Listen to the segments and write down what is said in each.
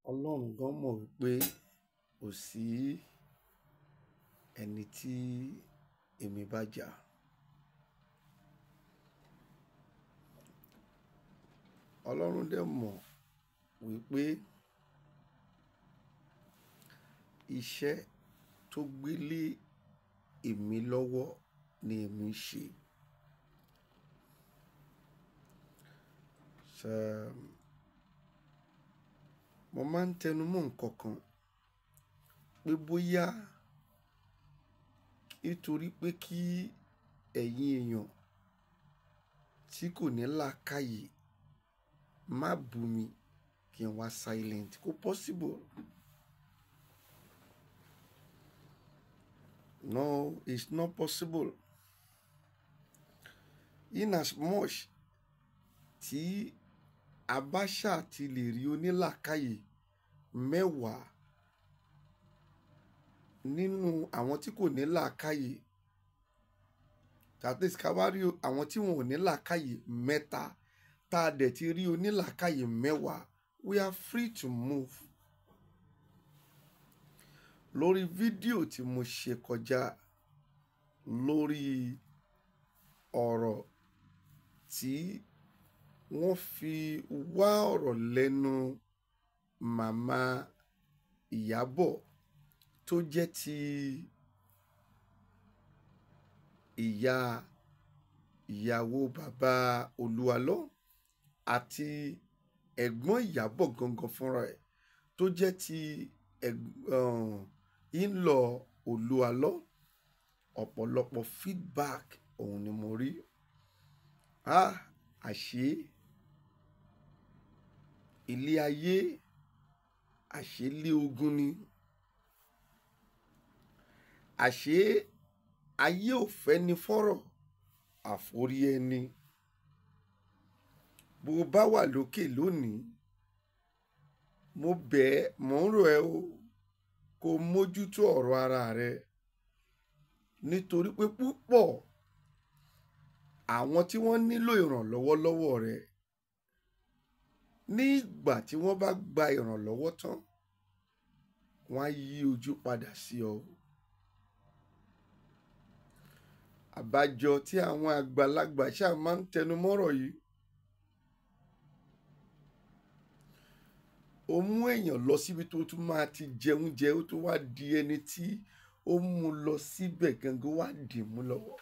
Ọlọ́run gan mọ̀ wípé kò sí ẹni tí èmi bá jà. Ọlọ́run dẹ̀ mọ̀ wípé iṣẹ́ tó gbé lé èmi lọ́wọ́ ni èmi ń ṣe. So, mo máa ń tẹnu mọ́ nǹkan kan pé bóyá nítorí pé kí ẹ̀yin èèyàn tí kò ní làákàyè má bú mi kí n wá silent, kò possible. No, it's not possible. In as much tí Abacha ti lè rí onílàákàyè mẹ́wàá nínú àwọn tí kò ní làákàyè, that is ká wá rí àwọn tí wọn ò ní làákàyè mẹ́ta, tá a dẹ̀ ti rí onílàákàyè mẹ́wàá, we are free to move. Lórí fídíò tí mo ṣe kọjá lórí ọ̀rọ̀ tí wọ́n fi wá ọ̀rọ̀ lẹ́nu màmá Ìyábọ̀ tó jẹ́ ti ìyá ìyàwó bàbá Olúalọ́ àti ẹ̀gbọ́n Ìyábọ̀ gangan fúnra ẹ̀ tó jẹ́ ti in-law Olúalọ́, ọ̀pọ̀lọpọ̀ feedback òun ni mo rí. Àṣé ilé ayé, àṣé ilé ogun ni. Àṣé ayé ò fẹ́ ni fọ́rọ̀ àforí ẹni. Bó o bá wà lókè lónìí, mo bẹ̀ ẹ́, mò ń rọ̀ ẹ́ o, kó o mójútó ọ̀rọ̀ ara rẹ. Nítorí pé púpọ̀ àwọn tí wọ́n nílò ìrànlọ́wọ́ lọ́wọ́ rẹ, ní ìgbà tí wọ́n bá gba ìrànlọ́wọ́ tán, wọ́n á yí ojú padà sí ọ. Àbájọ tí àwọn àgbàlagbà ṣáà máa ń tẹnu mọ́rọ̀ yìí. Ó mú èèyàn lọ síbi tó tún máa ti jẹun jẹ, ó tún wá di ẹni tí ó mú lọ síbẹ̀ gangan wá dì mú lọ́wọ́.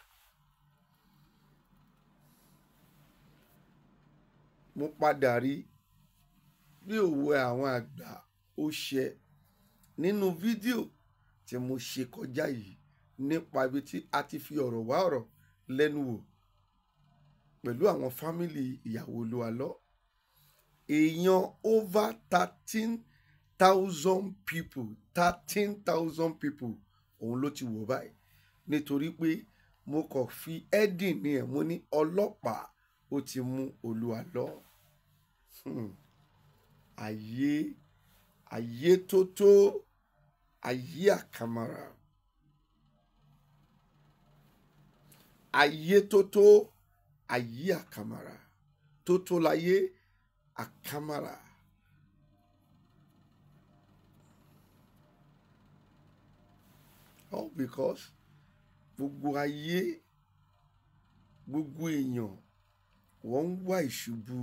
Mo padà rí bí òwe àwọn àgbà ó ṣẹ nínú fídíò tí mo ṣe kọjá yìí nípa ibi tí a ti fi ọ̀rọ̀ wá ọ̀rọ̀ lẹ́nu wò pẹ̀lú àwọn fámìlì ìyàwó Olúalọ́. Èèyàn over 13,000 people, 13,000 people òun ló ti wò báyìí. Nítorí pé mo kàn fi heading ní ẹ̀, mo ní ọlọ́pàá ó ti mú Olúalọ́. Ayé, ayé tó tó, ayé àkàmàrà. Ayé tó tó, ayé àkàmàrà. Tó tó láyé àkàmàrà. All because gbogbo ayé, gbogbo èèyàn wọ́n ń wá ìṣubú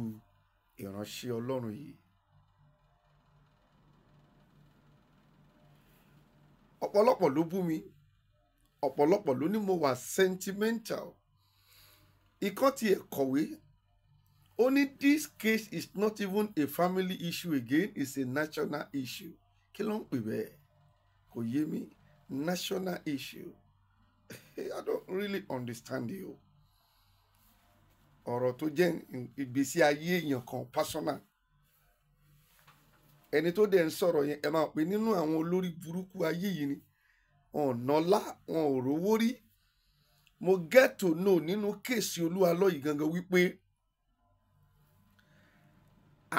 ìránṣẹ́ Ọlọ́run yìí. Ọ̀pọ̀lọpọ̀ ló bú mi, ọ̀pọ̀lọpọ̀ ló ní mo wà sentimental. Ìkan ti ẹ̀ kọ̀wé, ó ní this case is not even a family issue again, it's a national issue. Kí ló ń pè bẹ́ẹ̀? Kò yé mi. National issue. I don't really understand you. Ọ̀rọ̀ tó jẹ́ ìgbésí ayé èèyàn kan personal. Ẹni tó dẹ̀ ń sọ̀rọ̀ yẹn, ẹ máa pè nínú àwọn olórí burúkú ayé yìí ni. Wọn ò nọ́lá, wọn ò rówó rí. Mo get to know nínú kéèsì Olúalọ́ yìí gangan wípé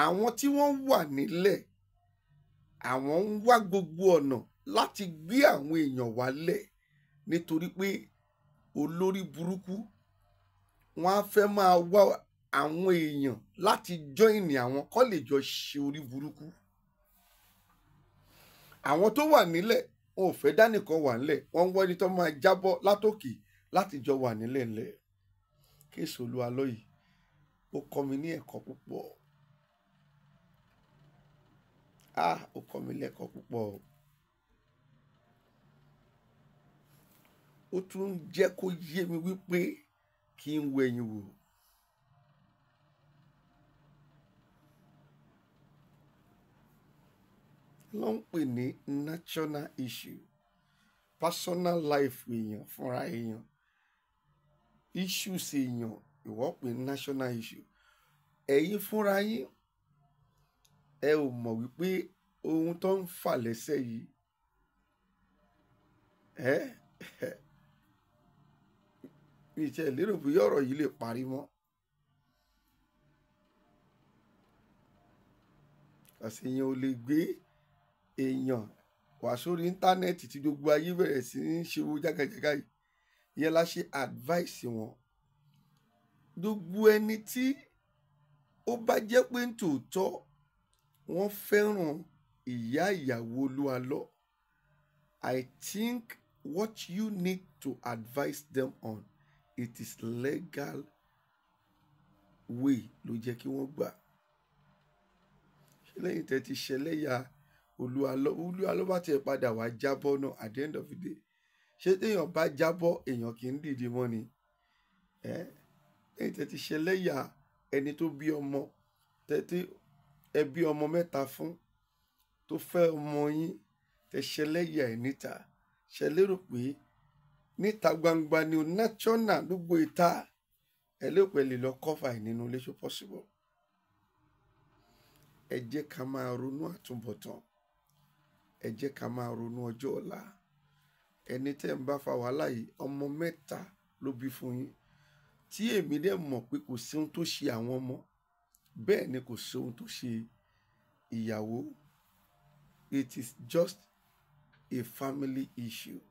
àwọn tí wọ́n wà nílẹ̀, àwọn ń wá gbogbo ọ̀nà láti gbé àwọn èèyàn wálẹ̀ nítorí pé olórí burúkú wọ́n á fẹ́ máa wá àwọn èèyàn láti join àwọn kó lè jọ ṣe orí burúkú. Àwọn tó wà nílẹ̀ wọn ò fẹ́ dánìkan wà nílẹ̀, wọ́n ń wá ẹni tó máa jábọ́ látòkè láti jọ wà nílẹ̀ ńlẹ̀. Case Olú Alọ́ yìí ó kọ́ mi ní ẹ̀kọ́ púpọ̀. Ó kọ́ mi lẹ́kọ̀ọ́ púpọ̀. Ó tún ń jẹ́ kó yé mi wípé kí n wẹ̀yìn wò. Ló ń pè ní national issue, personal life èèyàn fúnra èèyàn, issues èèyàn ìwọ pè ní national issue. Ẹ̀yin fúnra yín ẹ ò mọ̀ wípé ohun tó ń fà lẹ́sẹ̀ yìí ẹ mi ṣe lérò bí ọ̀rọ̀ yìí lè parí mọ́. Àṣeyàn ò lè gbé èèyàn wá sórí íńtánẹ́ẹ̀tì tí gbogbo ayé bẹ̀rẹ̀ sí ní ṣe wo jágajàga yìí. Ìyẹn la ṣe advice wọn. Gbogbo ẹni tí ó bá jẹ́ pé nítòótọ́ wọ́n fẹ́ràn ìyá ìyàwó Olú Alọ́, I think what you need to advise them on, it is legal way ló jẹ́ kí wọ́n gbà. Ṣé lẹ́yìn tẹ́ ti ṣẹlẹ́yà Olú Alọ́, Olú Alọ́ bá tiẹ̀ padà wá jábọ́ náà at the end of the day. Ṣé téèyàn bá jábọ́ èèyàn kì í dìde mọ́ ni? Lẹ́yìn tẹ́ ti ṣẹlẹ́yà ẹni tó bí ọmọ, tẹ́tí ẹ bí ọmọ mẹ́ta fún, tó fẹ́ ọmọ yín, tẹ́ ṣẹlẹ́yà ẹ̀ níta. Ṣẹ lérò pé níta gbangba ni o national gbogbo ìta ẹ lérò pé lè lọ cover ẹ̀ nínú ilé, ṣó possible? Ẹ jẹ́ ká máa ronú àtúbọ̀tán. Ẹ jẹ́ ká máa ronú ọjọ́ ọ̀la. Ẹni tẹ́ ń bá fa wàhálà yìí, ọmọ mẹ́ta ló bí fún yín. Tí èmi dẹ̀ mọ̀ pé kò sí ohun tó ṣe àwọn ọmọ, bẹ́ẹ̀ ni kò sí ohun tó ṣe ìyàwó. It is just a family issue.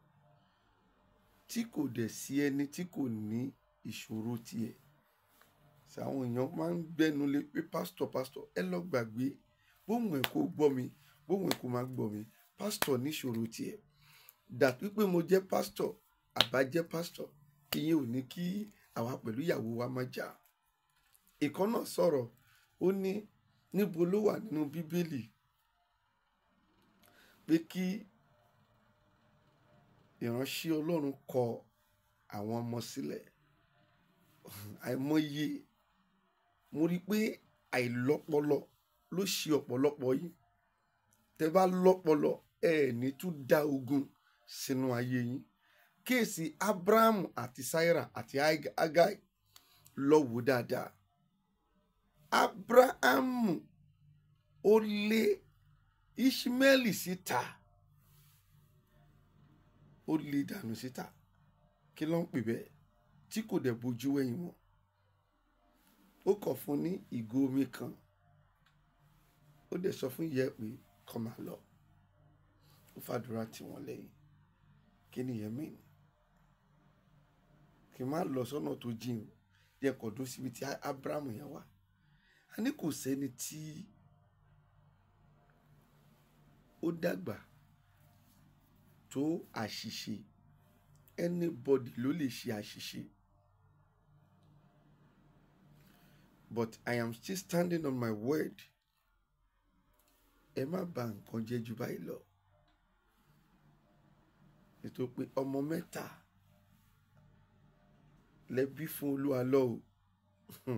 Tí kò dẹ̀ sí ẹni tí kò ní ìṣòro tiẹ̀. Ṣàwọn èèyàn máa ń gbẹ́nu lé pé pásítọ̀, pásítọ̀, ẹ lọ gbàgbé. Bóun ẹ̀ kó gbọ́ mi, bóun ẹ̀ kó máa gbọ́ mi. Pásítọ̀ ní ìṣòro tiẹ̀. That wípé mo jẹ́ pásítọ̀, àbá jẹ́ pásítọ̀, ìyẹn ò ní kí àwa pẹ̀lú ìyàwó wa máa jà. Ìkan náà sọ̀rọ̀, ó ní níbo ló wà nínú Bíbélì pé kí ìránṣẹ́ Ọlọ́run kọ àwọn ọmọ sílẹ̀. Àìmọye, mo rí pé àìlọ́pọlọ ló ṣe ọ̀pọ̀lọpọ̀ yín. Tẹ bá lọ́pọlọ, ẹ ní tún dá ogun sínú ayé yín. Kéèsì Abrahamu àti Sarah àti Agai lọ wò dáadáa. Abrahamu ó lé Ishmaeli síta. Ó lé dànù síta. Kí ló ń pè bẹ́ẹ̀? Tí kò dẹ̀ bojú wẹ̀yìn mọ́. Ó kọ̀ fún ní ìgò omi kan. Ó dẹ̀ sọ fún ìyá ẹ̀ pé kó máa lọ. Ó fàdúrà tì wọ́n lẹ́yìn. Kí ni ìyẹn mean? Kí n má lọ sọ́nà tó jìn o. Jẹ́ kó dúró síbi tí Abrahamu yẹn wà. A ní kò sẹ́ni tí ó dàgbà tó àṣìṣe. Anybody ló lè ṣe àṣìṣe. But I am still standing on my word. Ẹ má bà nǹkan jẹ́ ju báyìí lọ. Ètò pé ọmọ mẹ́ta lẹ bí fún Olú Alọ́ o.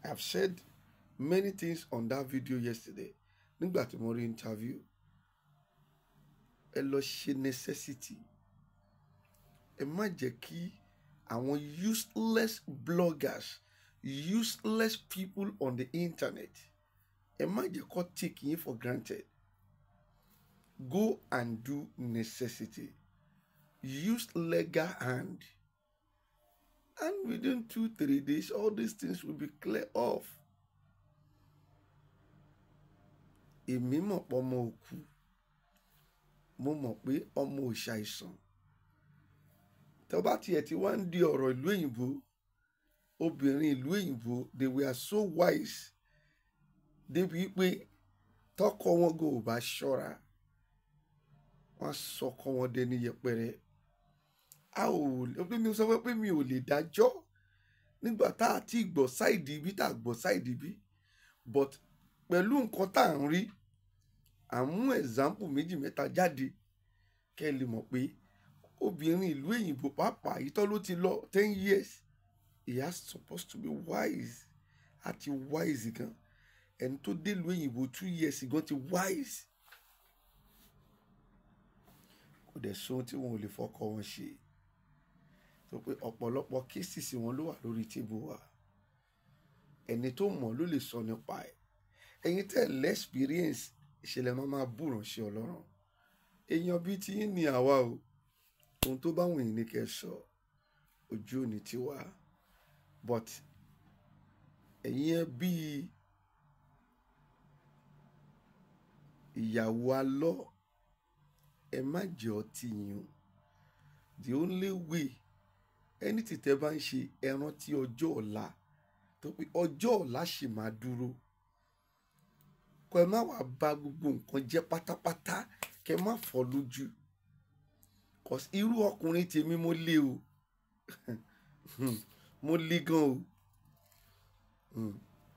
I've said many things on that video yesterday. Nígbà tí mo rí interview, ẹ lọ ṣe necessity. Ẹ má jẹ́ kí àwọn useless bloggers, useless people on the internet, ẹ má jẹ́ kó take yín for granted. Go and do necessity. Use legal hand. And within 2-3 days, all these things will be clear off. Èmi mọ̀ pé ọmọ òkú. Mo mọ̀ pé ọmọ ò ṣàìsàn. Tó bá tiẹ̀ tí wá ń di ọ̀rọ̀ ìlú òyìnbó, Obìnrin ìlú òyìnbó, they were so wise débi pé tọkọ wọn go ò bá ṣọ́ra, wọ́n sọkọ wọn dẹni yẹpẹrẹ. A ò pé mi sọ pé mi ò lè dájọ́ nígbà tá a ti gbọ́ side ibi tá a gbọ́ side ibi, but pẹ̀lú nǹkan tá à ń rí, à ń mú example méjì mẹ́ta jáde kẹ́ ẹ lè mọ̀ pé obìnrin ìlú òyìnbó pàápàá ìtọ́ ló ti lọ 10 years, he has supposed to be wise, àti wise gan. Ẹni tó délùú òyìnbó 2 years gan ti wise. Kò dẹ̀ sóhun tí wọn ò lè fọkọ wọn ṣe, tó pé ọ̀pọ̀lọpọ̀ cases wọn ló wà lórí table wa. Ẹni tó mọ̀ ló lè sọ nípa ẹ̀. Ẹ̀yin tẹ́ ẹ̀ experience ìṣẹ̀lẹ̀ máa máa bú ìránṣẹ́ Ọlọ́run. Èèyàn bíi ti yín ni àwa o. Ohun tó bá wùn yín ní kẹ́ ẹ sọ, ojú òní ti wá. But ẹ̀yin ẹ bíi ìyàwó alọ́, ẹ má jẹ́ ọtí yín o. The only way, ẹni tí tẹ́ bá ń ṣe, ẹ rántí ọjọ́ ọ̀la, tó pé ọjọ́ ọ̀la ṣì máa dúró. Kọ́ ẹ má wàá bà gbogbo nǹkan jẹ́ pátápátá, kẹ́ má fọ́ lójú. 'Cause irú ọkùnrin tèmi, mo lé o, mo lé gan o.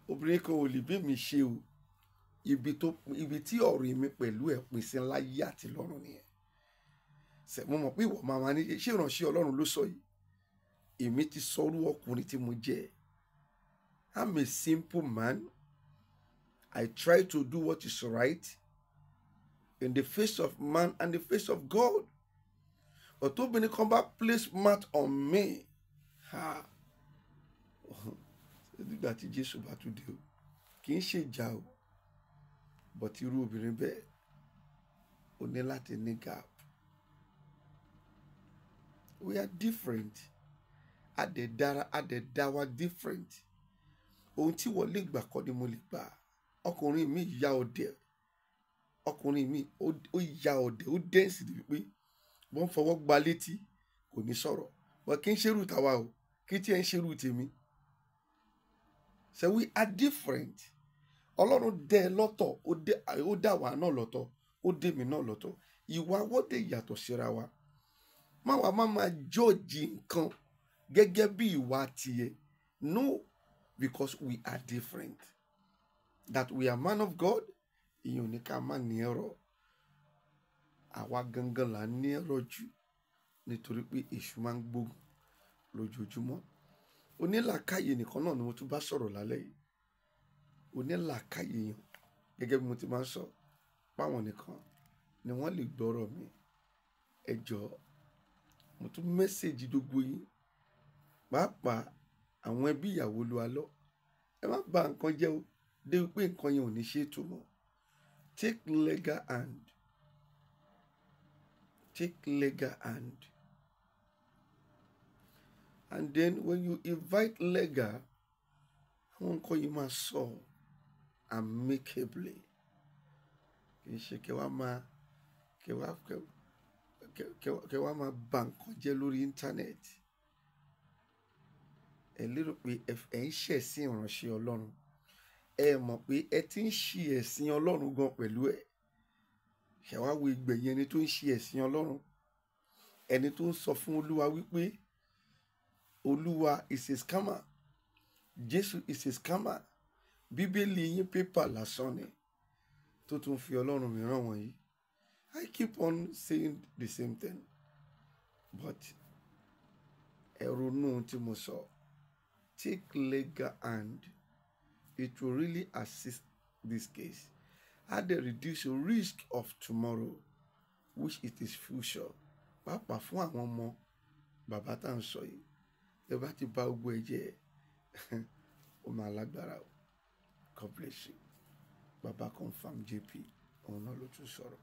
Obìnrin kan ò lè bí mi ṣe o. Ibi tí ọ̀rọ̀ mi pẹ̀lú ẹ̀ pín sí láyé àti lọ́run nìyẹn. Mo mọ̀ pé ìwọ máa ma ní ṣé ìránṣẹ́ Ọlọ́run ló sọ yìí. Èmi ti sọrú ọkùnrin tí mo jẹ́. I'm a simple man. I try to do what is right in the face of man and the face of God. But tóbìnrin kan bá place mouth on me, ha, nígbà tí Jésù bá tún dé o, kì í ṣe ìjà o, but irú obìnrin bẹ́ẹ̀, o ní láti ní gap. We are different. Adẹ̀dára adẹ̀dá wa different. Ohun tí wọ́n lè gbà kọ́ ni mo lè gbà. Ọkùnrin mi ya ọ̀dẹ̀, ọkùnrin mi ó ya ọ̀dẹ̀, ó dense débi pé wọ́n fọwọ́ gba létí, kò ní sọ̀rọ̀. But kì í ṣerú tàwa o, kí tí ẹ ń ṣerú tèmi. So we are different. Ọlọ́run dẹ́ ẹ lọ́tọ̀, ó dá wa náà lọ́tọ̀, ó dé mi náà lọ́tọ̀. Ìwà wọ́dẹ̀ yàtọ̀ síra wa. Má wàá má máa judge nǹkan gẹ́gẹ́ bí ìwà tiẹ̀. No, because we are different. That we are man of God, ìyẹn ò ní ká má ní ẹ̀rọ. Àwa gangan là ń ní ẹ̀rọ jù, nítorí pé èṣù máa ń gbógun lójoojúmọ́. Onílàákàyè nìkan náà ni mo tún bá sọ̀rọ̀ lálẹ́ yìí. Onílàákàyè yàn, gẹ́gẹ́ bí mo ti máa ń sọ, páwọn nìkan ni wọ́n lè gbọ́rọ̀ mi. Ẹ jọ̀ọ́, mo tún message gbogbo yín, pàápàá àwọn ẹbí ìyàwó Olúwalọ́. Ẹ má bà nǹkan jẹ́ o, débi pé nǹkan yẹn ò ní ṣe é tó mọ́. Take legal hand. Take legal hand. And then when you invite legal, àwọn nǹkan yìí máa sọ amicably. Kì í ṣe kẹ wá máa bà nǹkan jẹ́ lórí íńtánẹ́ẹ̀tì. Ẹ lérò pé ẹ ń ṣẹ̀sín ìránṣẹ́ Ọlọ́run. Ẹ mọ̀ pé ẹ ti ń ṣi ẹ̀sìn Ọlọ́run gan pẹ̀lú ẹ̀. Ṣé wàá wo ìgbẹ̀yìn ẹni tó ń ṣe ẹ̀sìn Ọlọ́run? Ẹni tó ń sọ fún Olúwa wípé Olúwa is a scammer, Jésù is a scammer, Bíbélì yín pépà lásán ni, tó tún fi Ọlọ́run mìíràn wọ̀nyí. I keep on saying the same thing, but ẹ ronú ohun tí mo sọ. Take legal hand. It will really assist this case and dey reduce the risk of tomorrow, which it is future, pàápàá fún àwọn ọmọ bàbá tá à ń sọ yìí. Ẹ bá ti bà gbogbo ẹ jẹ́, ó máa lágbára o. God bless you. Baba Confirm JP, òun náà ló tún sọ̀rọ̀.